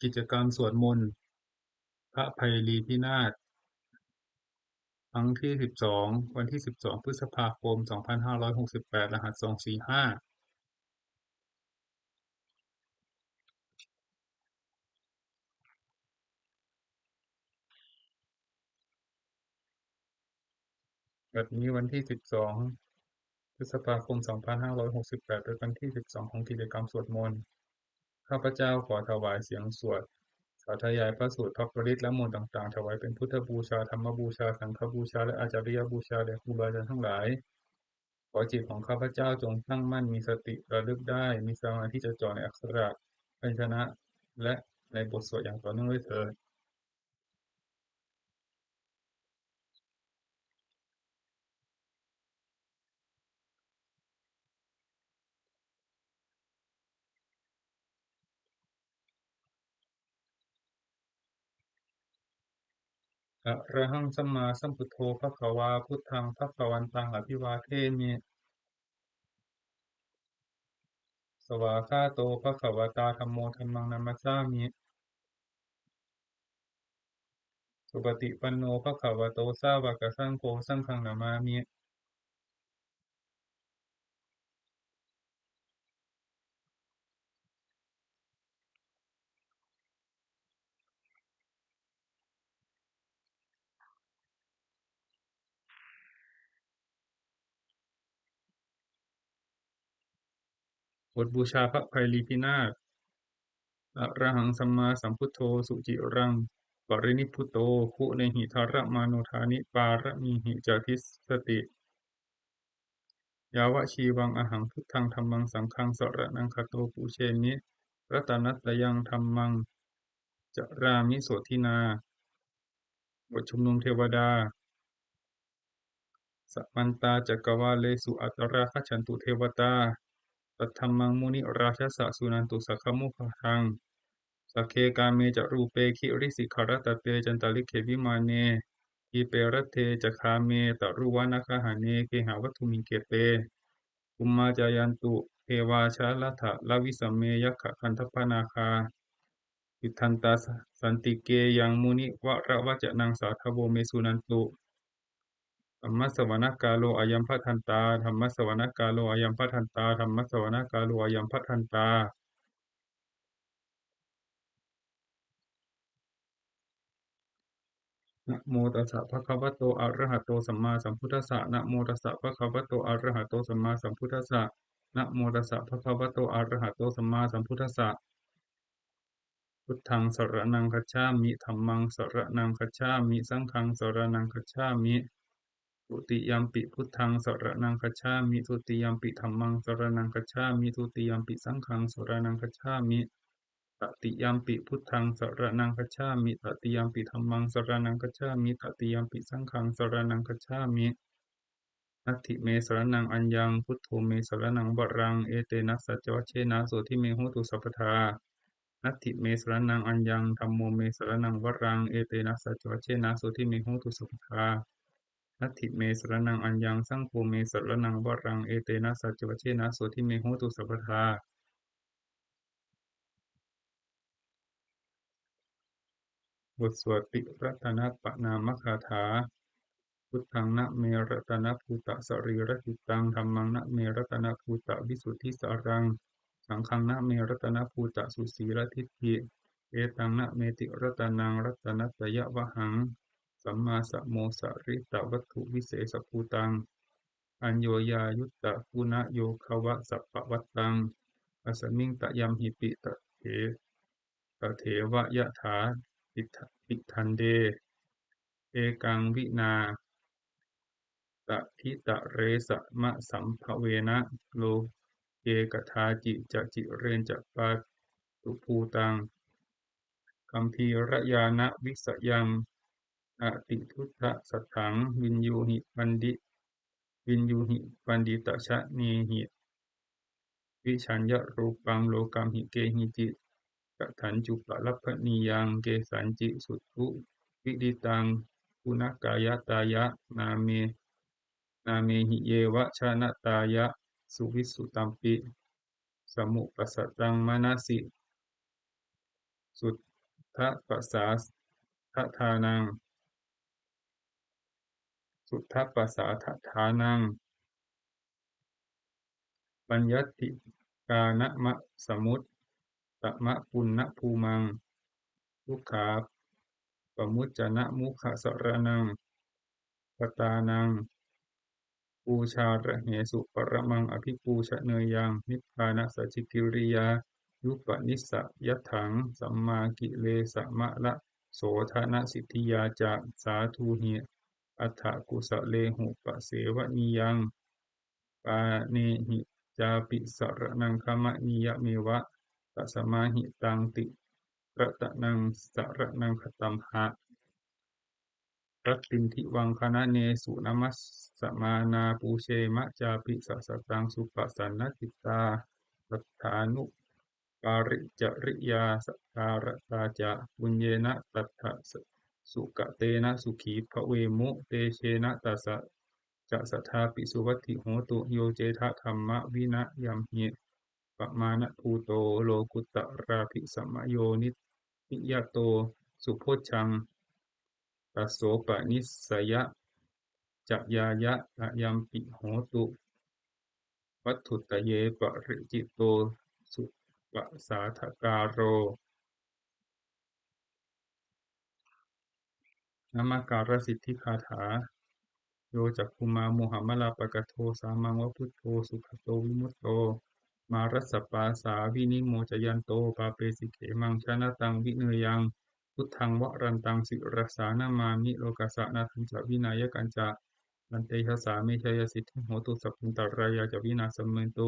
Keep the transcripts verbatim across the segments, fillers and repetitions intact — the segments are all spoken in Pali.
กิจกรรมสวดมนต์พระไพรีพินาศ ครั้งที่สิบสอง วันที่สิบสอง พฤษภาคม สองพันห้าร้อยหกสิบแปด รหัส สองสี่ห้า บัดนี้วันที่สิบสอง พฤษภาคม สองพันห้าร้อยหกสิบแปด เป็นวันที่สิบสอง ของกิจกรรมสวดมนต์ ข้าพเจ้าขอถวายเสียงสวด สาธยายพระสูตร พระปริตร และมนต์ต่างๆ ถวายเป็นพุทธบูชา ธรรมบูชา สังฆบูชา และอาจาริยบูชาแด่ครูบาอาจารย์ทั้งหลาย ขอจิตของข้าพเจ้าจงตั้งมั่น มีสติระลึกได้ มีสมาธิจดจ่อในอักขระ พยัญชนะ และในบทสวดอย่างต่อเนื่องด้วยเถิด Arahaṃ sammāsambuddho bhagavā, buddhaṃ bhagavantaṃ abhivādemi. Svākkhāto bhagavatā dhammo, dhammaṃ namassāmi. Supaṭipanno bhagavato sāvakasaṅgho, saṅghaṃ namāmi. บทบูชาพระไพรีพินาศ Arahaṃ sammāsambuddho suciraṃ parinibbuto, guṇehi dharamāno dāni, pāramīhi ca dissati. Yāvajīvaṃ ahaṃ buddhaṃ dhammaṃ saṅghaṃ saraṇaṃ gato, pūjemi ratanattayaṃ dhammaṃ carāmi sotthinā. บทชุมนุมเทวดา Samantā cakkavāḷesu atrāgacchantu devatā, saddhammaṃ munirājassa suṇantu saggamokkhadaṃ. Sagge kāme ca rūpe girisikharataṭe cantalikkhe vimāne, dīpe raṭṭhe ca gāme taruvanagahane gehavatthumhi khette, bhummā cāyantu devā jalathalavisame yakkhagandhabbanāgā, tiṭṭhantā santike yaṃ munivaravacanaṃ sādhavo me suṇantu. Dhammassavanakālo ayambhadantā. Dhammassavanakālo ayambhadantā. Dhammassavanakālo ayambhadantā. Namo tassa bhagavato arahato sammāsambuddhassa. Namo tassa bhagavato arahato sammāsambuddhassa. Namo tassa bhagavato arahato sammāsambuddhassa. Buddhaṃ saraṇaṃ gacchāmi. Dhammaṃ saraṇaṃ gacchāmi. Saṅghaṃ saraṇaṃ gacchāmi. Dutiyampi buddhaṃ saraṇaṃ gacchāmi. Dutiyampi dhammaṃ saraṇaṃ gacchāmi. Dutiyampi saṅghaṃ saraṇaṃ gacchāmi. Tatiyampi buddhaṃ saraṇaṃ gacchāmi. Tatiyampi dhammaṃ saraṇaṃ gacchāmi. Tatiyampi saṅghaṃ saraṇaṃ gacchāmi. Natthi me saraṇaṃ aññaṃ, buddho me saraṇaṃ varaṃ, etena saccavajjena sotthi me hotu sabbadā. Natthi me saraṇaṃ aññaṃ, dhammo me saraṇaṃ varaṃ, etena saccavajjena sotthi me hotu sabbadā. Natthi me saraṇaṃ aññaṃ, saṅgho me saraṇaṃ varaṃ, etena saccavajjena sotthi me hotu sabbadā. บทสวดติรัตนปณามคาถา Buddhaṃ name ratanabhūtasarīracittaṃ. Dhammaṃ name ratanabhūtavisuddhisāraṃ. Saṅghaṃ name ratanabhūtasusīladiṭṭhiṃ. Etaṃ name tiratanaṃ ratanattayavhaṃ. Sammāsamosarittavatthuvisesabhūtaṃ. Aññoññayuttaguna yogasappavattaṃ. Asmiṃ tayamhipi tadeva yathā piṭṭhante. Ekaṃ vinā taditaresamabhavena loke kadāci ca cireñca pātubhūtaṃ. Gambhīrañāṇavisayaṃ atisuddhasatthaṃ viññūhi pandi viññūhi panditajjanehi. Vijaññarūpaṃ lokamhi kehici kathāñcupalabhanīyaṃ kesañci suṭṭhu viditaṃ. Guṇākāyattāya nāme nāmehi yeva janatāya suvissutampi samupassatāṃ manasi suddhapasādaṭhānaṃ, suddhapasādaṭhānaṃ paññattikānamasamuttamapuññabhūmaṃ, dukkhappamuccanamukhasaraṇaṃ gatānaṃ pūjārahesu paramaṃ abhipūjaneyyaṃ, nibbānasacchikiriyāyupanissayatthaṃ sammākilesamālasodhanasiddhiyā ca. Sādhūhi atthakūsalehupasevanīyaṃ pāṇehi cāpi saraṇaṃ gamanīyameva, tasmā hi taṃ tiratanaṃ saraṇaṃ gatamha. Rattindivaṅgananesu namassamānā, pūjema cāpi satasahassam supasannacittāyattānupacariyā sattharā ca. Puññena tattha sukatena sukhī bhavemu, tejena tassa ca sadā pi suvatthi hotu. Yo cetthamadhammavinayamhi pamāṇabhūto lokuttarābhisamayo niyato subojjhaṃ, tassopanissayacayāya ayampi hotu vatthuttaye paricito supasādakāro. Namakārasiddhigāthā. Yo cakkhumā mohamalāpakaṭṭho, sāmaṃ va buddho sugato vimutto, mārassa pāsā vinimocayanto, pāpesi khemaṃ janataṃ vineyyaṃ. Buddhaṃ varantaṃ sirasā namāmi, lokassa nāthañca vināyakañca. Tantejasā me jayasiddhiṃ hotu, sabbantarāyā ca vināsamentu.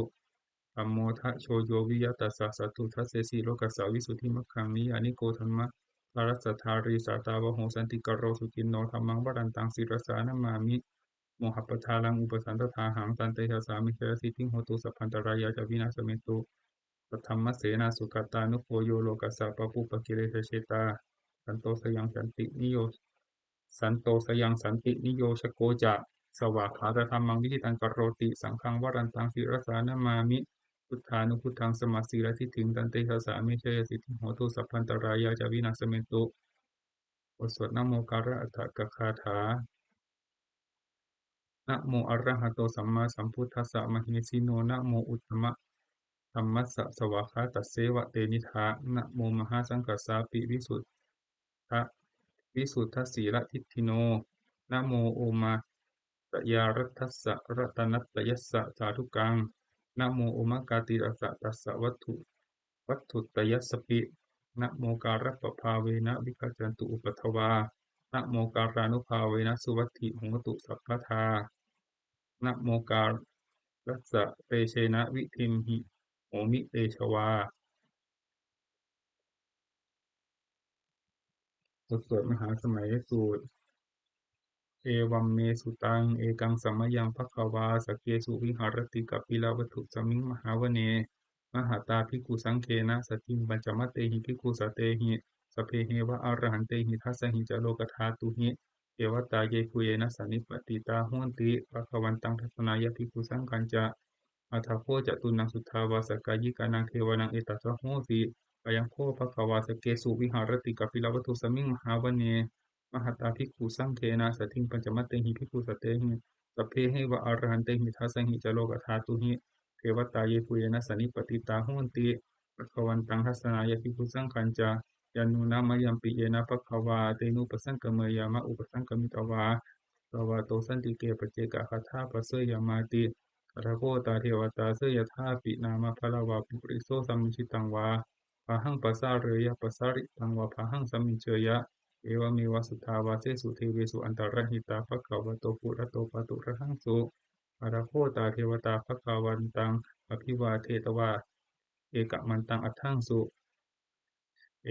Dhammo dhajo yo viya tassa, satthu dassesi lokassa visuddhimaggaṃ. Niyyāniko dhammadharassa dhārī, sātāvaho santikaro suciṇṇo, dhammaṃ varantaṃ sirasā namāmi, mohappadālaṃ upasantadāhaṃ. Tantejasā me jayasiddhiṃ hotu, sabbantarāyā ca vināsamentu. Saddhammasenā sugatānugo yo, lokassa pāpūpakilesajetā, santo sayaṃ santi niyo santo sayaṃ santiniyojako ca, svākkhātadhammaṃ viditaṃ karoti, saṅghaṃ varantaṃ sirasā namāmi, buddhānubuddhaṃ samasīladiṭṭhiṃ. Tantejasā me jayasiddhiṃ hotu, sabbantarāyā ca vināsamentu. บทสวดนโมการะอัฏฐกถา Namo arahato sammāsambuddhassa mahesino. Namo uttamadhammassa svākkhātasseva tenidha. Namo mahāsaṅghassāpi visuddha visuddhasīladiṭṭhino. Namo omātyāraddhassa ratanattayassa sādhukaṃ. Namo omakātītassa tassa vatthu vatthuttayassapi. Namokārappabhāvena vigacchantu upaddavā. Namokārānubhāvena suvatthi hotu sabbadā. Namokārassa tejena vidhimhi homi tejavā. บทสวดมหาสมัยสูตร Evaṃ me sutaṃ. Ekaṃ samayaṃ bhagavā sakkesu viharati kapilavatthusmiṃ mahāvane mahatā bhikkhusaṅghena saddhiṃ pañcamattehi bhikkhusatehi sabbeheva arahantehi. Dasahi ca lokadhātūhi devatā yebhuyyena sannipatitā honti bhagavantaṃ dassanāya bhikkhusaṅghañca. Atha kho catunnaṃ suddhāvāsakāyikānaṃ devānaṃ etadahosi: Ayaṃ kho bhagavā sakkesu viharati kapilavatthusmiṃ mahāvane mahatā bhikkhusaṅghena saddhiṃ pañcamattehi bhikkhusatehi sabbeheva arahantehi. Dasahi ca lokadhātūhi devatā yebhuyyena sannipatitā honti bhagavantaṃ dassanāya bhikkhusaṅghañca. Yannūna mayampi yena bhagavā tenupasaṅkameyyāma, upasaṅkamitvā bhagavato santike paccekagāthā bhāseyyāmāti. Atha kho tā devatā seyyathāpi nāma balavā puriso sammiñjitaṃ vā bāhaṃ pasāreyya, pasāritaṃ vā bāhaṃ sammiñjeyya, evameva suddhāvāsesu devesu antarahitā bhagavato purato pāturahaṃsu. Atha kho tā devatā bhagavantaṃ abhivādetvā ekamantaṃ aṭṭhaṃsu.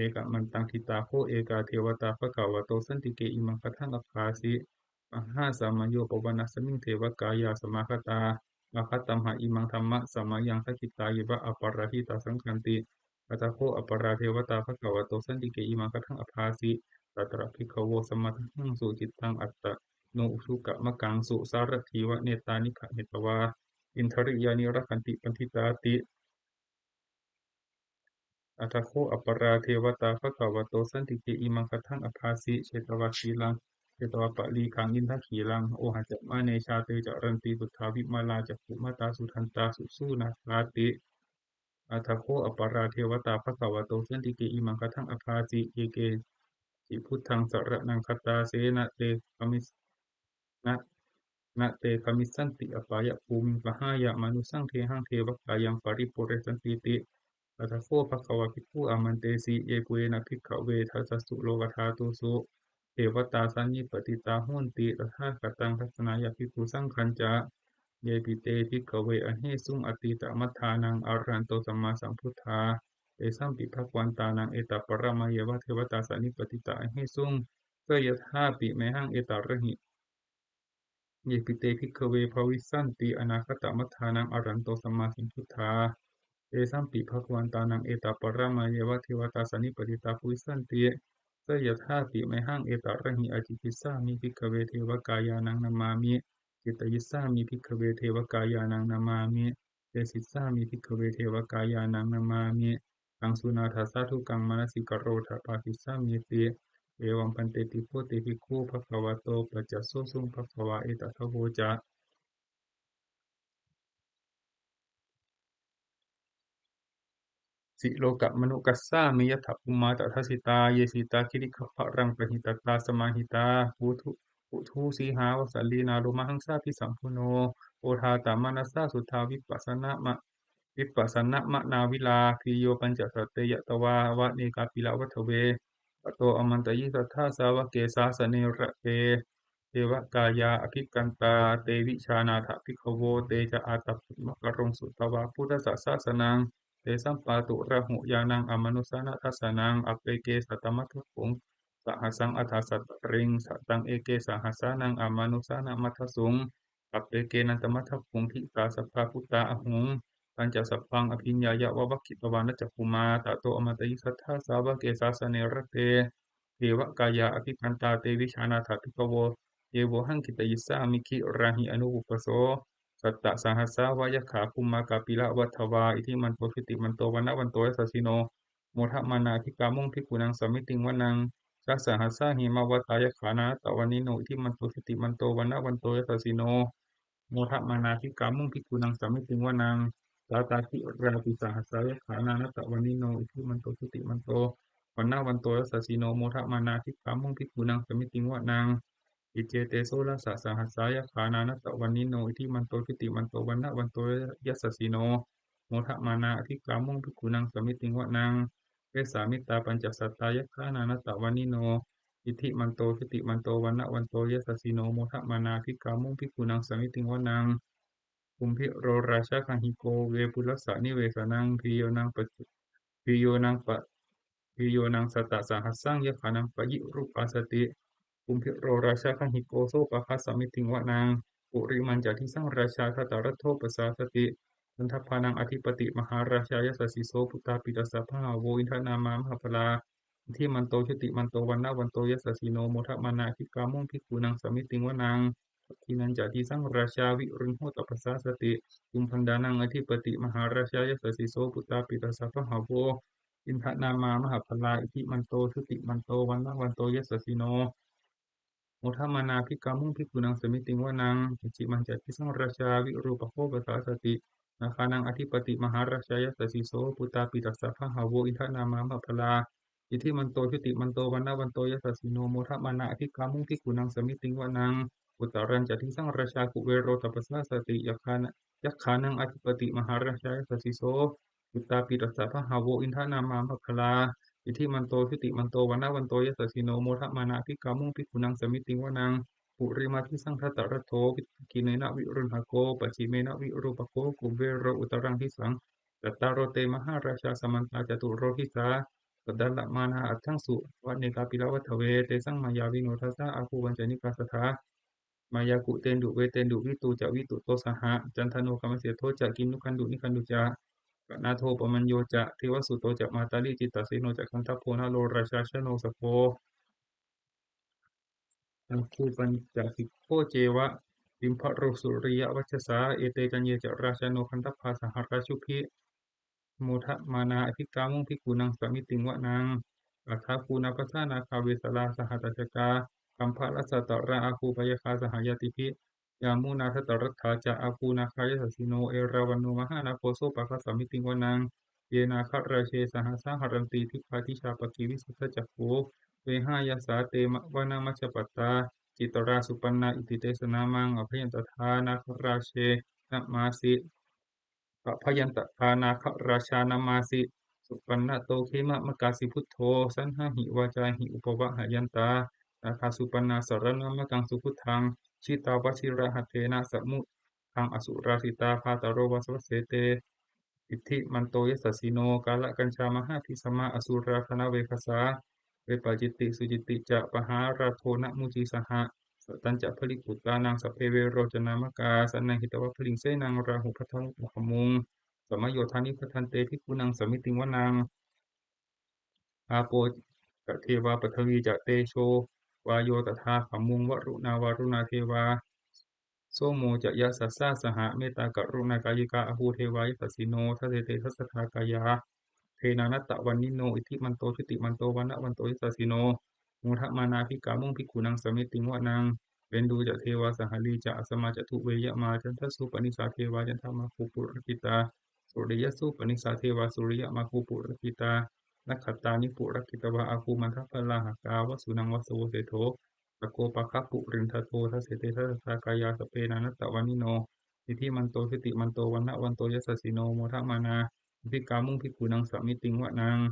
Ekamantaṃ ṭhitā kho ekā devatā bhagavato santike imaṃ gāthaṃ abhāsi: Mahāsamayo pavanasmiṃ devakāyā samāgatā, āgatamha imaṃ dhammasamayaṃ dakkhitāyeva aparājitasaṅghanti. Atha kho aparā devatā bhagavato santike imaṃ gāthaṃ abhāsi: Tatra bhikkhavo samādahaṃsu cittaṃ attano ujukamakaṃsu, sārathīva nettāni gahetvā indriyāni rakkhanti paṇḍitāti. Atha kho aparā devatā bhagavato santike imaṃ gāthaṃ abhāsi: Chetvā khīlaṃ chetvā palīghaṃ indakhīlaṃ, ohaccamanejā te caranti suddhā vimalā cakkhumatā sudantā susunāgāti. Atha kho aparā devatā bhagavato santike imaṃ gāthaṃ abhāsi: Ye keci buddhaṃ saraṇaṃ gatāse, na te gamis na, na te gamissanti apāyabhūmiṃ, pahāya mānusaṃ dehaṃ devakāyaṃ paripūressantīti. Atha kho bhagavā bhikkhū āmantesi: Yebhuyyena bhikkhave dasasu lokadhātūsu devatā sannipatitā honti tathāgataṃ dassanāya bhikkhusaṅghañca. Yepi te bhikkhave ahesuṃ atītamaddhānaṃ arahanto sammāsambuddhā, tesampi bhagavantānaṃ etaparamāyeva devatā sannipatitā ahesuṃ, seyyathāpi mayhaṃ etarahi. Yepi te bhikkhave bhavissanti anāgatamaddhānaṃ arahanto sammāsambuddhā, tesampi bhagavantānaṃ etaparamāyeva devatā sannipatitā bhavissanti, seyyathāpi mayhaṃ etarahi. Ācikkhissāmi bhikkhave devakāyānaṃ namāmi, kittayissāmi bhikkhave devakāyānaṃ namāmi, desissāmi bhikkhave devakāyānaṃ namāmi, taṃ suṇātha sādhukaṃ manasikarotha bhāsissāmīti. Evaṃ bhanteti kho te bhikkhū bhagavato paccassosuṃ. Bhagavā etadavoca: Silokamanukassāmi, yattha bhummā tadassitā; ye sitā girigabbharaṃ, pahitattā samāhitā. Puthū, puthū sīhāva sallīnā, lomahaṃsābhisambhuno; odātamanasā suddhā, vippasanna ma, vippasannamanāvilā. Bhiyyo pañcasate ñatvā, vane kāpilavatthave; tato āmantayi satthā, sāvake sāsane rate. Devakāyā abhikkantā, te vijānātha bhikkhavo; te ca ātappamakaruṃ, sutvā buddhassa sāsanaṃ. Tesampāturahu ñāṇaṃ, amanussāna dassanaṃ; appeke satamaddakkhuṃ, sahassaṃ atha sattariṃ; sataṃ eke sahassānaṃ, amanussānamaddasuṃ; appekenantamaddakkhuṃ, disā sabbā phuṭā ahuṃ. Tañca sabbaṃ abhiññāya, vavakkhitvāna cakkhumā; tato āmantayi satthā, sāvake sāsane rate. Devakāyā abhikkantā, te vijānātha bhikkhavo; ye vohaṃ kittayissāmi, girāhi anupubbaso. Sattasahassā va yakkhā, bhummā kāpilavatthavā; iddhimanto jutimanto, vaṇṇavanto yasassino; modamānā abhikkāmuṃ, bhikkhūnaṃ samitiṃ vanaṃ. Chasahassā hemavatā, yakkhā nānattavaṇṇino; iddhimanto jutimanto, vaṇṇavanto yasassino; modamānā abhikkāmuṃ, bhikkhūnaṃ samitiṃ vanaṃ. Sātāgirā tisahassā, yakkhā nānattavaṇṇino; iddhimanto jutimanto, vaṇṇavanto yasassino; modamānā abhikkāmuṃ, bhikkhūnaṃ samitiṃ vanaṃ. Iccete soḷasasahassā, yakkhā nānattavaṇṇino; iddhimanto jutimanto, vaṇṇavanto yasassino; modamānā abhikkāmuṃ, bhikkhūnaṃ samitiṃ vanaṃ. Vessāmittā pañcasatā, yakkhā nānattavaṇṇino; iddhimanto jutimanto, vaṇṇavanto yasassino; modamānā abhikkāmuṃ, bhikkhūnaṃ samitiṃ vanaṃ. Kumbhīro rājagahiko, vepullassa nivesanaṃ; bhiyyo naṃ pa, bhiyyo naṃ pa, bhiyyo naṃ satasahassaṃ, yakkhānaṃ payirupāsati. Kumbhīro rājagahiko, sopāga samitiṃ vanaṃ; purimañca disaṃ rājā, dhataraṭṭho pasāsati. Gandhabbānaṃ ādhipati, mahārājā yasassi so; puttāpi tassa bahavo, indanāmā mahabbalā; iddhimanto jutimanto, vaṇṇavanto yasassino; modamānā abhikkāmuṃ, bhikkhūnaṃ samitiṃ vanaṃ. Dakkhiṇañca disaṃ rājā, virūḷho tappasāsati. Kumbhaṇḍānaṃ ādhipati, mahārājā yasassi so; puttāpi tassa bahavo, indanāmā mahabbalā; iddhimanto jutimanto, vaṇṇavanto yasassino; modamānā abhikkāmuṃ, bhikkhūnaṃ samitiṃ vanaṃ. Pacchimañca disaṃ rājā, virūpakkho pasāsati. Nāgānaṃ ādhipati, mahārājā yasassi so; puttāpi tassa bahavo, indanāmā mahabbalā; iddhimanto jutimanto, vaṇṇavanto yasassino; modamānā abhikkāmuṃ, bhikkhūnaṃ samitiṃ vanaṃ. Uttarañca disaṃ rājā, kuvero tappasāsati. Yakkhāna, yakkhānaṃ ādhipati, mahārājā yasassi so; puttāpi tassa bahavo, indanāmā mahabbalā; iddhimanto jutimanto, vaṇṇavanto yasassino; modamānā abhikkāmuṃ, bhikkhūnaṃ samitiṃ vanaṃ. Purimadisaṃ dhataraṭṭho, dakkhiṇena virūḷhako; pacchimena virūpakkho, kuvero uttaraṃ disaṃ. Cattāro te mahārājā, samantā caturo disā; daddallamānā aṭṭhaṃsu, vane kāpilavatthave. Tesaṃ māyāvino dāsā, āgū vañcanikā saṭhā; māyā kuṭeṇḍu veṭeṇḍu, viṭū ca viṭuṭo saha. Candano kāmaseṭṭho ca, kinnughaṇḍu nighaṇḍu ca; panādo opamañño ca, devasūto ca mātali; cittaseno ca gandhabbo, naḷo rājā janosabho. Āgū pañcasikho ceva, timbarū suriyavacchasā; ete caññe ca rājāno, gandhabbā saha rājubhi. modamānā abhikkāmuṃ bhikkhūnaṃ samitiṃ vanaṃ. Athāgū nābhasā nāgā vesālā sahatacchakā, kambalassatarā āgū pāyāgā saha ñātibhi. Yāmunā dhataraṭṭhā ca āgū nāgā yasassino, erāvaṇo mahānāgo sopāga samitiṃ vanaṃ. Ye nāgarāje sahasā haranti dibbā dijā pakkhi visuddhacakkhū, vehāyasā te ma- vanamajjhapattā, citrā supaṇṇā iti tesa nāmaṃ. Abhayantadā nāgarāje namāsi, abhayantadā nāgarājā namāsi, supaṇṇato khemamakāsi buddho. Saṇhāhi vācāhi upavhayantā, nāgā supaṇṇā saraṇamakaṃsu buddhaṃ. Jitā vajirahatthena samuddaṃ asurā sitā, bhātaro vāsavassete iddhimanto yasassino. Kālakañjā mahābhismā asurā dānaveghasā, vepacitti sucitti ca pahārādo namucī saha. Satañca baliputtānaṃ sabbe verocanāmakā, sannayhitvā baliṃ senaṃ rāhubhaddamupāgamuṃ. Samayodāni bhaddante bhikkhūnaṃ samitiṃ vanaṃ. Āpo ca devā paṭhavī ca tejo vāyo tadāgamuṃ, varuṇā vāruṇā devā somo ca yasasā saha. Mettākaruṇākāyikā āgū devā yasassino, dasete dasadhā kāyā sabbe nānattavaṇṇino, iddhimanto jutimanto vaṇṇavanto yasassino, modamānā abhikkāmuṃ bhikkhūnaṃ samitiṃ vanaṃ. Veṇḍū ca devā sahalī ca asamā ca duve yamā, candassūpanisā devā candamāgū purakkhitā, suriyassūpanisā devā suriyamāgū purakkhitā, nakkhattāni purakkhitvā āgū mandavalāhakā, vasūnaṃ vāsavo seṭṭho sakkopāga purindado. Dasete dasadhā kāyā sabbe nānattavaṇṇino, iddhimanto jutimanto vaṇṇavanto yasassino, modamānā abhikkāmuṃ bhikkhūnaṃ samitiṃ vanaṃ.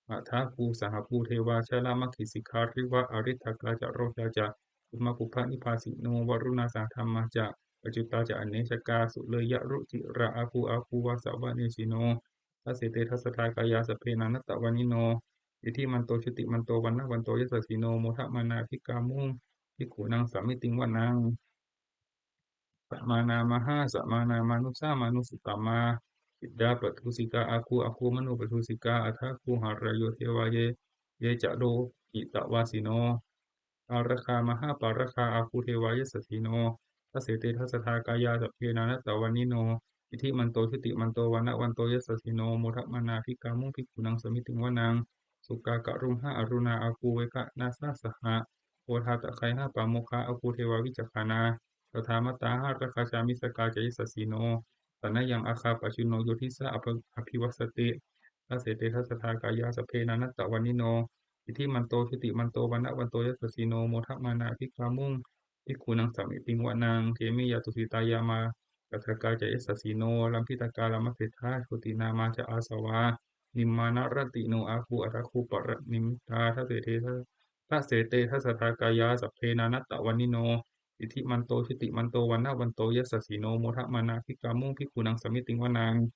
Athāgū sahabhū devā jalamaggisikhāriva, ariṭṭhakā ca rojā ca kumhāpupphanibhāsino, varuṇā sahadhammā ca accutā ca anejakā, sūleyyarucirā āgū āgū vāsavanesino. Dasete dasadhā kāyā sabbe nānattavaṇṇino, iddhimanto jutimanto vaṇṇavanto yasassino, modamānā abhikkāmuṃ bhikkhūnaṃ samitiṃ vanaṃ. Samānā mahāsamānā mānusā mānusuttamā, khiḍḍāpadūsikā āgū āgū manopadūsikā, athāgū harayo devā ye ye ca lohitavāsino. Pāragā mahāpāragā āgū devā yasassino, dasete dasadhā kāyā sabbe nānattavaṇṇino, iddhimanto jutimanto vaṇṇavanto yasassino, modamānā abhikkāmuṃ bhikkhūnaṃ samitiṃ vanaṃ. Sukkā karumhā aruṇā āgū veghanasā saha, odātagayhā pāmokkhā āgū devā vicakkhaṇā, sadāmattā hāragajā missakā ca yasassino, thanayaṃ āgā pajjunno yo disā abhi- abhivassati. Dasete dasadhā kāyā sabbe nānattavaṇṇino, iddhimanto jutimanto vaṇṇavanto yasassino, modamānā abhikkāmuṃ bhikkhūnaṃ samitiṃ vanaṃ. Khemiyā tusitā yāmā kaṭṭhakā ca yasassino, lambītakā lāmaseṭṭhā jotināmā ca āsavā, nimmānaratino āgū athāgū paranimmitā. Dasete dasete dasadhā kāyā sabbe nānattavaṇṇino, iddhimanto jutimanto vaṇṇavanto yasassino, modamānā abhikkāmuṃ bhikkhūnaṃ samitiṃ vanaṃ.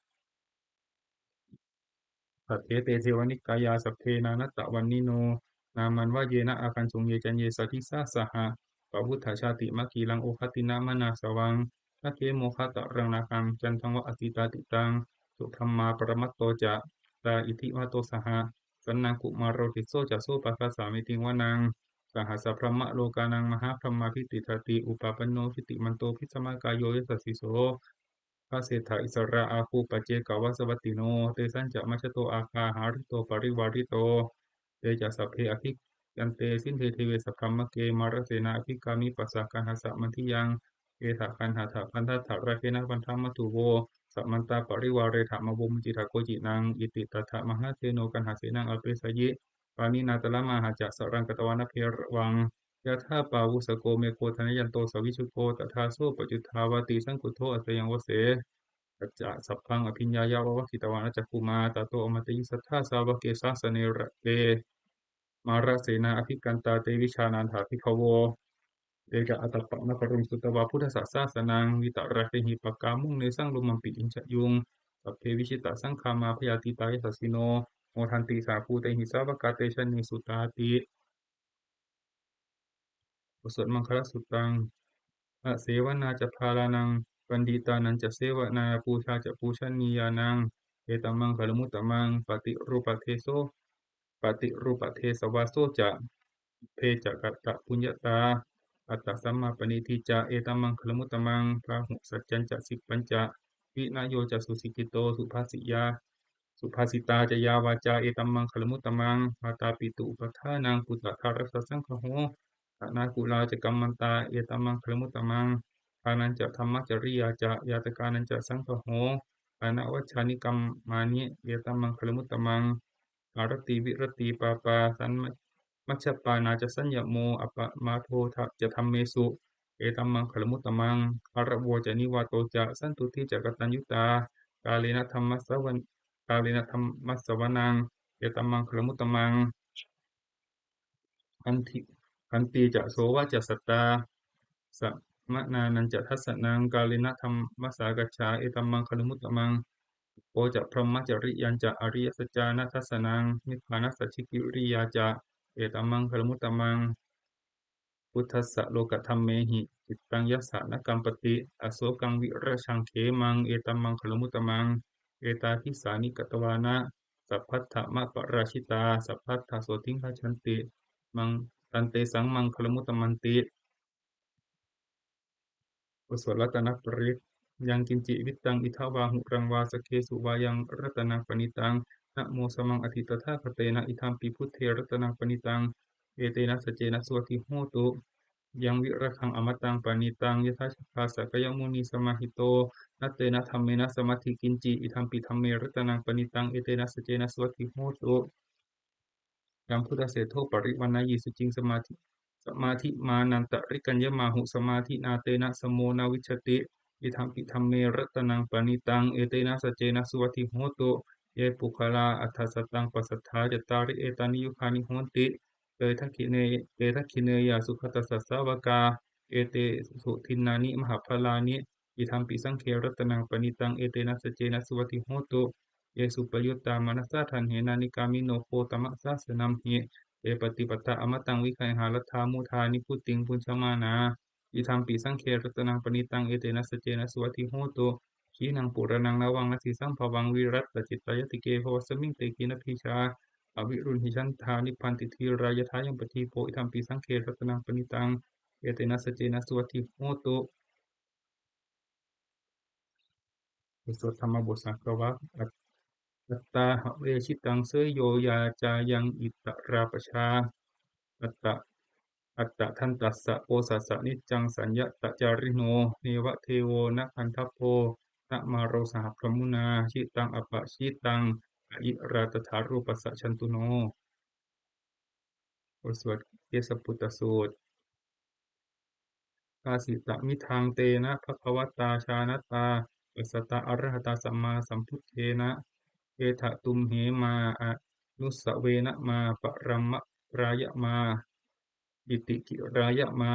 Saṭṭhete devanikāyā sabbe nānattavaṇṇino, nāmanvayena āgañchuṃ ye caññe sadisā saha. Pavutthajātimakhīlaṃ oghatiṇṇamanāsavaṃ, dakkhemoghataraṃ nāgaṃ candaṃva asitātitaṃ. Subrahmā paramatto ca puttā iddhimato saha, sanaṅkumāro tisso ca sopāga samitiṃ vanaṃ. Sahassabrahmalokānaṃ mahābrahmābhitiṭṭhati, upapanno jutimanto bhismākāyo yasassi so. Dasettha issarā āgū paccekavasavattino, tesañca majjhato āgā hārito parivārito. Te ca sabbe abhikkante sinde deve sabrahmake, mārasenā abhikkāmi passa kaṇhassa mandiyaṃ. Etha gaṇhatha bandhatha rāgena bandhamatthu vo, samantā parivāretha mā vo muñcittha koci naṃ. Iti tattha mahāseno kaṇhasenaṃ apesayi, pāṇinā talamāhacca saraṃ katvāna bheravaṃ. Yathā pāvussako megho thanayanto savijjuko, tadā so paccudāvatti saṅkuddho asayaṃvase. Tañca sabbaṃ abhiññāya vavakkhitvāna cakkhumā, tato āmantayi satthā sāvake sāsane rate. Mārasenā abhikkantā te vijānātha bhikkhavo. Te ca ātappamakaruṃ sutvā buddhassa sāsanaṃ, vītarāgehi pakkāmuṃ nesaṃ lomampi iñjayuṃ. Sabbe vijitasaṅgāmā bhayātītā yasassino, modanti saha bhūtehi sāvakā te janesutāti. บทสวดมังคลสุตตัง Asevanā ca bālānaṃ, paṇḍitānañca sevanā, pūjā ca pūjanīyānaṃ, etammaṅgalamuttamaṃ. Paṭirūpadesavāso ca, sabbe ca katapuññatā, attasammāpaṇidhi ca, etammaṅgalamuttamaṃ. Bāhusaccañca sippañca, vinayo ca susikkhito, subhāsiyā Subhāsitā ca yā vācā, etam maṅgalam uttamaṃ. Mātāpituupaṭṭhānaṃ, puttadārassa saṅgaho, anākulā ca kammantā, etam maṅgalam uttamaṃ. Dānañca dhammacariyā ca, ñātakānañca saṅgaho, anavajjāni kammāni, etam maṅgalam uttamaṃ. Āratī viratī pāpā, majjapānā ca saññamo, appamādo ca dhammesu, etam maṅgalam uttamaṃ. Gāravo ca nivāto ca, santuṭṭhī ca kataññutā, kālena dhammassavan- kālena dhammassavanaṃ, etam maṅgalam uttamaṃ. Khanti- khantī ca sovacassatā, samaṇānañca dassanaṃ, kālena dhammasākacchā, etam maṅgalam uttamaṃ. Tapo ca brahmacariyañca, ariyasaccāna dassanaṃ, nibbānasacchikiriyā ca, etam maṅgalam uttamaṃ. Phuṭṭhassa lokadhammehi, cittaṃ yassa na kampati, asokaṃ virajaṃ khemaṃ, etam maṅgalam uttamaṃ. Etādisāni katvāna, sabbatthamaparājitā, sabbattha sotthiṃ gacchanti, maṅ- tantesaṃ maṅgalam uttamanti. บทสวดรัตนปริตร Yaṅkiñci vittaṃ idha vā huraṃ vā, saggesu vā yaṃ ratanaṃ paṇītaṃ, na no samaṃ atthi tathāgatena, idampi buddhe ratanaṃ paṇītaṃ, etena saccena suvatthi hotu. Yaṃ virāgaṃ amataṃ paṇītaṃ, yadajjhagā sakyamunī samāhito, na tena dhammena samatthi kiñci, idampi dhamme ratanaṃ paṇītaṃ, etena saccena suvatthi hotu. Yambuddhaseṭṭho parivaṇṇayī suciṃ, samādhi- samādhimānantarikaññamāhu, samādhinā tena samo na vijjati, idampi dhamme ratanaṃ paṇītaṃ, etena saccena suvatthi hotu. Ye puggalā aṭṭha sataṃ pasatthā, cattāri etāni yugāni honti, te dakkhiṇe- te dakkhiṇeyyā sugatassa sāvakā, etesu dinnāni mahapphalāni, idampi saṅghe ratanaṃ paṇītaṃ, etena saccena suvatthi hotu. Ye suppayuttā manasā daḷhena, nikkāmino gotamasāsanamhi, te pattipattā amataṃ vigayha, laddhā mudhā nibbutiṃ bhuñjamānā, idampi saṅghe ratanaṃ paṇītaṃ, etena saccena suvatthi hotu. Khīṇaṃ purāṇaṃ navaṃ natthi sambhavaṃ, virattacittāyatike bhavasmiṃ te khīṇabījā aviruḷhichandā, nibbanti dhīrā yathāyampadīpo, idampi saṅghe ratanaṃ paṇītaṃ, etena saccena suvatthi hotu. บทสวดธรรมบทสังสารวัตร Attāhave jitaṃ seyyo, yā cāyaṃ itarā pajā, atta- attadantassa posassa, niccaṃ saññatacārino, neva devo na gandhabbo, na māro saha brahmunā, jitaṃ apajitaṃ ayirā, tathārūpassa jantuno. บทสวดเกสปุตตสูตร Bhāsitamidaṃ tena bhagavatā jānatā passatā arahatā sammāsambuddhena, etha tumhe mā anussavena mā paramatrāya mā piṭigirāya mā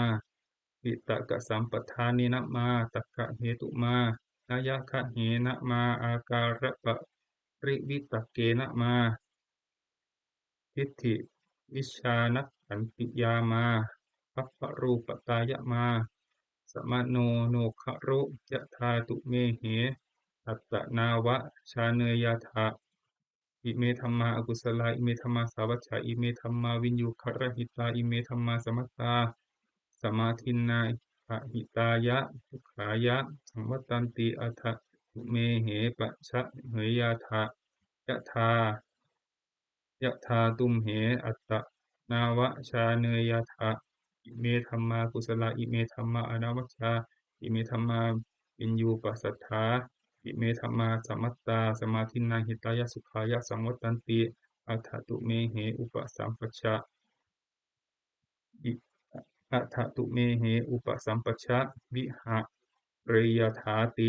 piṭakasampadānena mā taggahetu mā nayagahena mā ākāraparivitakkena mā diṭṭhivicchānakkhantiyā mā bhabbarūpatāya mā samāno nokaro yathā tumhehi attanāva jāneyyatha. Ime dhammā akusalā, ime dhammā sāvajjā, ime dhammā viññūhirahitā, ime dhammā samattā samādinnā hitāya sukhāya saṃvattanti. Atha tumhehi pajāneyyathā yathā yathā tumhe attanāva jāneyyatha. Ime dhammā kusalā, ime dhammā anavajjā, ime dhammā viññūpasaṭṭhā, ime dhammā samattā samādinnā hitāya sukhāya saṃvattanti. Atha tumhehi upasampajja i- atha tumhehi upasampajja vihareyyathāti.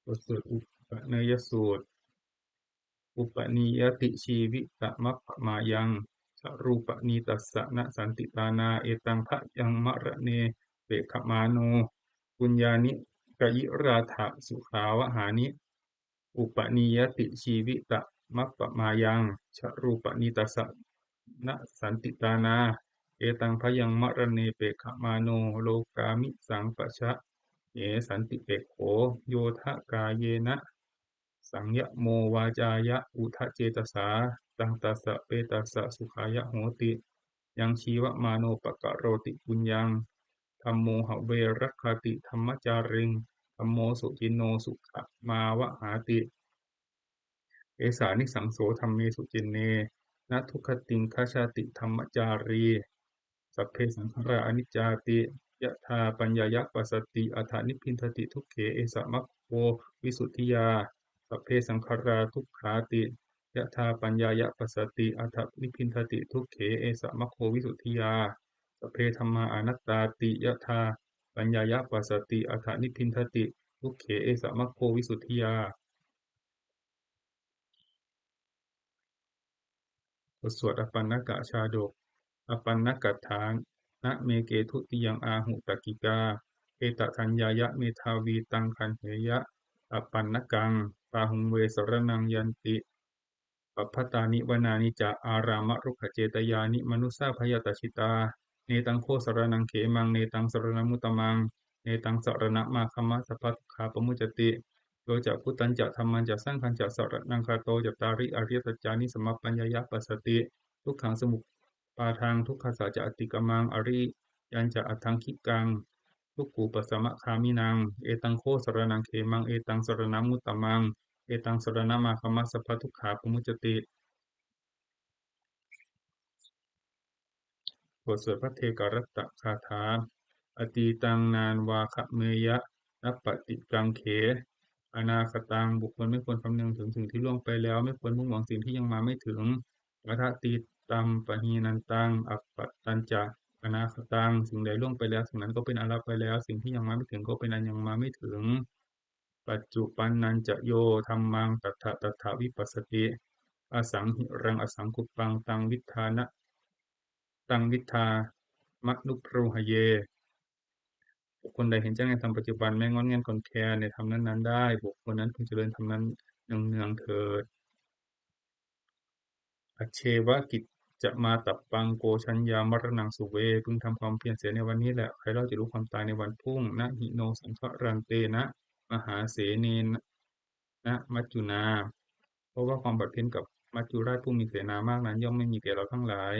บทสวดอุปเนยยสูตร Upanīyati jīvitamappamāyaṃ, sarūpanītassa na santi tāṇā, etaṃ bhayaṃ maraṇe pekkhamāno, puññāni kayirātha sukhāvahāni. Upanīyati jīvitamappamāyaṃ, sarūpanītassa na santi tāṇā, etaṃ bhayaṃ maraṇe pekkhamāno, lokāmisaṃ pajahe santipekkho, yo dha kāyena saṃyamo, vācāya uda cetasā, taṃ tassa petassa sukhāya hoti. Yaṃ jīvamāno pakaroti puññaṃ, dhammo have rakkhati dhammacāriṃ, dhammo suciṇṇo sukhamāvahāti. Esā nisaṃso dhammesu ciṇṇe na dukkhatiṃ gacchati dhammacārī. Sabbe saṅkhārā aniccāti yadā paññāya passati atha nibbindati dukkhe, esa maggo visuddhiyā. Sabbe saṅkhārā dukkhāti yadā paññāya passati atha nibbindati dukkhe, esa maggo visuddhiyā. Sabbe dhammā anattāti yadā paññāya passati atha nibbindati dukkhe, esa maggo visuddhiyā. บทสวดอปัณณกชาดก Apaṇṇakaṭṭhāna me ke dutiyaṃ āhu takkikā, etatthaññāya medhāvī taṃ gaṇheyyā apaṇṇakaṃ. Bāhuṃ ve saraṇaṃ yanti pabbataṃ vanāni ca ārāmarukkhacetyāni manussā bhayatajjitā, netaṃ kho saraṇaṃ khemaṃ, netaṃ saraṇamuttamaṃ, netaṃ saraṇamāgamma sabbadukkhā pamuccati. Yo ca buddhañca dhammañca saṅghañca saraṇaṃ gato, cattāri ariyasaccāni samappaññāya passati, dukkhaṃ samupādaṃ dukkhassa ca atikkamaṃ ariyañca aṭṭhaṅgikaṃ dukkhūpasamagāminaṃ, etaṃ kho saraṇaṃ khemaṃ, etaṃ saraṇamuttamaṃ, etaṃ saraṇamāgamma sabbadukkhā pamuccati. บทสวดภัทเทกรัตตคาถา Atītaṃ nānvāgameyya nappaṭikaṅkhe anāgataṃ. บุคคลไม่ควรคำนึงถึงสิ่งที่ล่วงไปแล้ว ไม่ควรมุ่งหวังสิ่งที่ยังมาไม่ถึง Atītampahīnantaṃ appattañca anāgataṃ. สิ่งใดล่วงไปแล้ว สิ่งนั้นก็เป็นอันละไปแล้ว สิ่งที่ยังมาไม่ถึงก็เป็นอันยังมาไม่ถึง Paccuppannañca yo dhammaṃ tattha tattha vipassati, asaṃhiraṃ asaṅkuppaṃ taṃ viddhā na, taṃ viddhā manubrūhaye. บุคคลใดเห็นแจ้งในธรรมปัจจุบัน แม้ง่อนแง่นคลอนแคลนในธรรมนั้นๆได้ บุคคลนั้นพึงเจริญธรรมนั้นเนืองๆเถิด Ajjeva kiccamātappaṃ ko jaññā maraṇaṃ suve. พึงทำความเพียรเสียในวันนี้แหละ ใครเล่าจะรู้ความตายในวันพรุ่ง Na hi no saṅgarantena mahāsenena maccunā. เพราะว่าความผัดเพี้ยนกับมัจจุราชผู้มีเสนามากนั้น ย่อมไม่มีแก่เราทั้งหลาย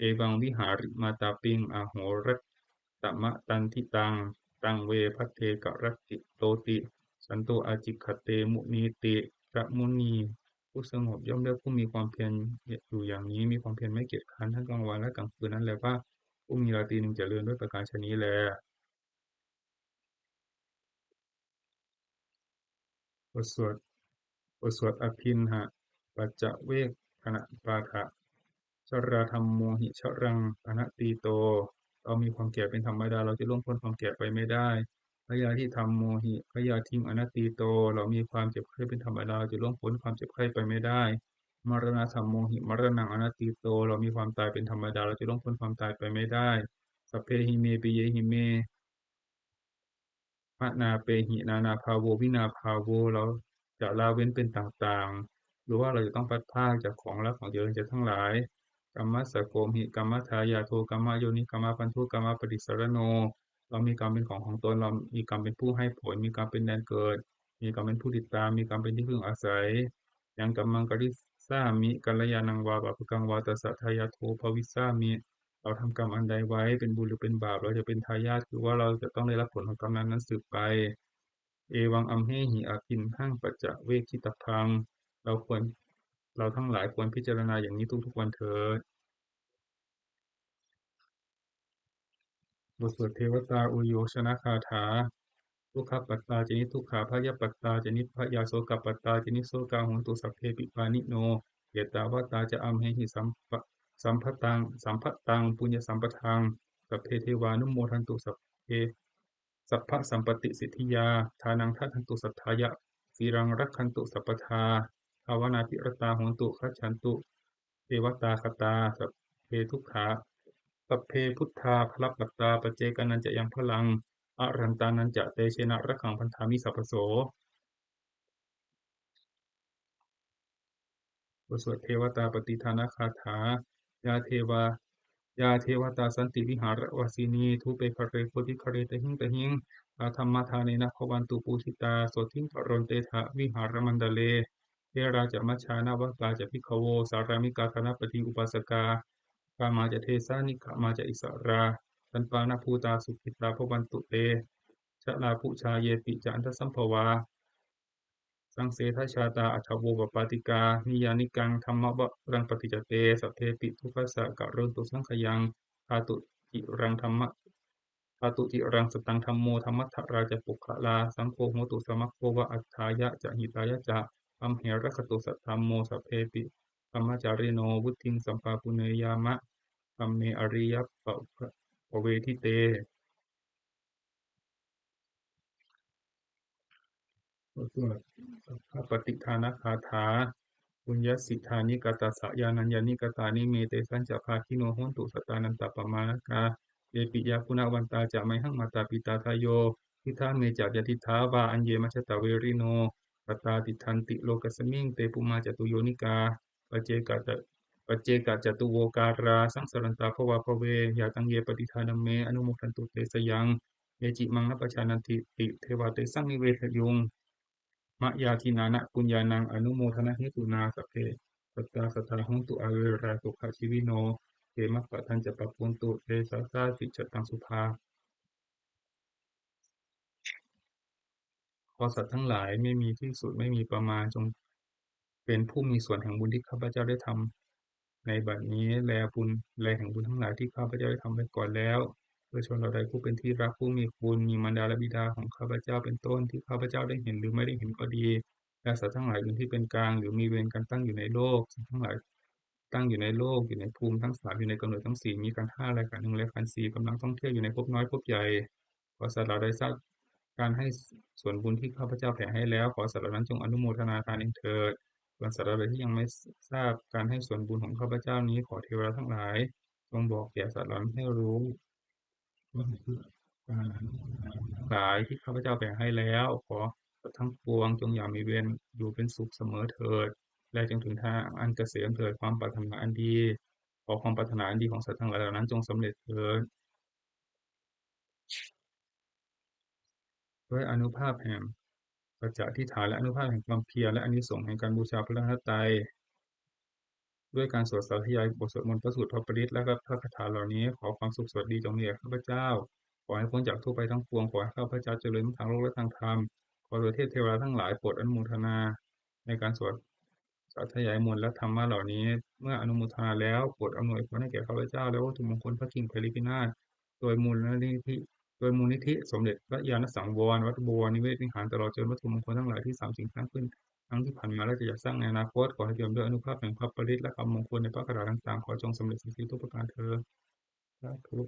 Evaṃ vihārimātāpiṃ ahorattamatanditaṃ, taṃ ve bhaddekarattoti santo ācikkhate munīti. พระมุนีผู้สงบย่อมเรียกผู้มีความเพียรอยู่อย่างนี้ มีความเพียรไม่เกียจคร้านทั้งกลางวันและกลางคืนนั้นแลว่า ผู้มีราตรีหนึ่งเจริญด้วยประการฉะนี้แล บทสวด บทสวด Abhiṇhapaccavekkhaṇapāṭha. Jarādhammomhi jaraṃ anatīto. เรามีความแก่เป็นธรรมดา เราจะล่วงพ้นความแก่ไปไม่ได้ Byādhidhammomhi byādhiṃ anatīto. เรามีความเจ็บไข้เป็นธรรมดา เราจะล่วงพ้นความเจ็บไข้ไปไม่ได้ Maraṇadhammomhi maraṇaṃ anatīto. เรามีความตายเป็นธรรมดา เราจะล่วงพ้นความตายไปไม่ได้ Sabbehi me piyehi me manāpehi nānābhāvo vinābhāvo. เราจะละเว้นเป็นต่างๆ หรือว่าเราจะต้องพลัดพรากจากของรักของเจริญใจทั้งหลาย Kammassakomhi kammadāyādo kammayoni kammabandhu kammapaṭisaraṇo. เรามีกรรมเป็นของของตน เรามีกรรมเป็นผู้ให้ผล มีกรรมเป็นแดนเกิด มีกรรมเป็นผู้ติดตาม มีกรรมเป็นที่พึ่งอาศัย Yaṃ kammaṃ karissāmi kalyāṇaṃ vā pāpakaṃ vā tassa dāyādo bhavissāmi. เราทำกรรมอันใดไว้ เป็นบุญหรือเป็นบาป เราจะเป็นทายาท คือว่าเราจะต้องได้รับผลของกรรมนั้นๆสืบไป Evaṃ amhehi abhiṇhaṃ paccavekkhitabbaṃ. เราควร เราทั้งหลายควรพิจารณาอย่างนี้ทุกๆวันเถิด บทสวดเทวตาอุยโยชนคาถา Dukkhappattā ca niddukkhā bhayappattā ca nibbhayā sokappattā ca nissokā hontu sabbepi pāṇino. Ettāvatā ca amhehi sambha- sambhataṃ sambhataṃ puññasampadaṃ sabbe devānumodantu sabbe sabbasampattisiddhiyā. Dānaṃ dadantu saddhāya sīlaṃ rakkhantu sabbadā bhāvanābhiratā hontu gacchantu devatāgatā. Sabbe dukkhā sabbe buddhā balappattā paccekānañca yaṃ balaṃ arahantānañca tejena rakkhaṃ bandhāmi sabbaso. บทสวดเทวตาปฏิทานคาถา Yā devā yā devatā santi vihāravāsinī thūpe ghare bodhighare tahiṃ tahiṃ tā dhammadānena bhavantu pūjitā sotthiṃ karontedha vihāramaṇḍale. Therā ca majjhā navakā ca bhikkhavo sārāmikā dānapatī upāsakā gāmā ca desā nigamā ca issarā sappāṇabhūtā sukhitā bhavantu te. jalābujā yepi ca aṇḍasambhavā, saṃsedajātā athavopapātikā, niyyānikaṃ dhammavaraṃ paṭicca te, sabbepi dukkhassa karontu saṅkhayaṃ. Ṭhātu ciraṃ dhamma, ṭhātu ciraṃ sataṃ dhammo, dhammaddharā ca puggalā, saṅgho hotu samaggova, atthāya ca hitāya ca. Amhe rakkhatu saddhammo, sabbepi dhammacārino, vuḍḍhiṃ sampāpuṇeyyāma, dhamme ariyappavedite. บทสวดสัพพปฏิทานคาถา Puññassidāni katassa, yānāni katāni me, tesañca bhāgino hontu, sattānantapamāṇakā. Ye piyā guṇavantā ca, mayhaṃ mātā pitā tadayo, diṭṭhā me ca yadiddhā vā, aññe majjhattā verino, sattā tiṭṭhanti lokasmiṃ, te bhummā catuyonikā, pacceka ca, paccekacatuvokārā, saṃsarantā bhavābhave, yā taṃ ye paṭidānamme, anumodantu te sayaṃ. Ye cimaṃ na pajānanti, te devā tesaṃ nivedayuṃ. Mayā dināna puññānaṃ, anumodanahetunā, sabbe sattā sadā hontu, averā sukhajīvino, khemappadañca pāpuntu, te sāsāti jataṃ subhā. ขอสัตว์ทั้งหลายไม่มีที่สุดไม่มีประมาณ จงเป็นผู้มีส่วนแห่งบุญที่ข้าพเจ้าได้ทำในบัดนี้ และบุญ และแห่งบุญทั้งหลายที่ข้าพเจ้าได้ทำไว้ก่อนแล้ว เพื่อชนเหล่าใดผู้เป็นที่รักผู้มีคุณ มีมารดาและบิดาของข้าพเจ้าเป็นต้น ที่ข้าพเจ้าได้เห็นหรือไม่ได้เห็นก็ดี และสัตว์ทั้งหลายอื่นที่เป็นกลาง หรือมีเวรกันตั้งอยู่ในโลก สัตว์ทั้งหลายตั้งอยู่ในโลก อยู่ในภูมิทั้งสาม อยู่ในกำเนิดทั้งสี่ มีขันธ์ห้าและขันธ์หนึ่งและขันธ์สี่ กำลังท่องเที่ยวอยู่ในภพน้อยภพใหญ่ ขอสัตว์เหล่าใดทราบการให้ส่วนบุญที่ข้าพเจ้าแผ่ให้แล้ว ขอสัตว์เหล่านั้นจงอนุโมทนาทานเองเถิด ส่วนสัตว์เหล่าใดที่ยังไม่ทราบการให้ส่วนบุญของข้าพเจ้านี้ ขอเทวดาทั้งหลายจงบอกแก่สัตว์เหล่านั้นให้รู้ หลายที่ข้าพเจ้าแผ่ให้แล้ว ขอสัตว์ทั้งปวงจงอย่ามีเวรอยู่เป็นสุขเสมอเถิด และจงถึงทางอันเกษมเถิด ความปรารถนาอันดี ขอความปรารถนาอันดีของสัตว์ทั้งหลายเหล่านั้นจงสำเร็จเถิด ด้วยอานุภาพแห่งสัจจะอธิษฐาน และอานุภาพแห่งความเพียร และอานิสงส์แห่งการบูชาพระรัตนตรัย ด้วยการสวดสาธยายบทสวดมนต์พระสูตรพระปริตร และพระคาถาเหล่านี้ ขอความสุขสวัสดีจงมีแก่ข้าพเจ้า ขอให้พ้นจากทุกข์ภัยทั้งปวง ขอให้ข้าพเจ้าเจริญทั้งทางโลกและทางธรรม ขอเทพเทวดาทั้งหลายโปรดอนุโมทนาในการสวดสาธยายมนต์และธรรมะเหล่านี้ เมื่ออนุโมทนาแล้ว โปรดอำนวยพรให้แก่ข้าพเจ้า และวัตถุมงคลพระกิ่งไพรีพินาศ โดยมูลนิธิ โดยมูลนิธิสมเด็จพระญาณสังวร วัดบวรนิเวศวิหาร ตลอดจนวัตถุมงคลทั้งหลายที่สามสิ่งสร้างขึ้น ทั้งที่ผ่านมาและจะจักสร้างในอนาคต ขอให้เปี่ยมด้วยอานุภาพแห่งพระปริตรและคำมงคลในพระคาถาต่างๆ ขอจงสำเร็จสิ้นทุกประการเทอญ สาธุ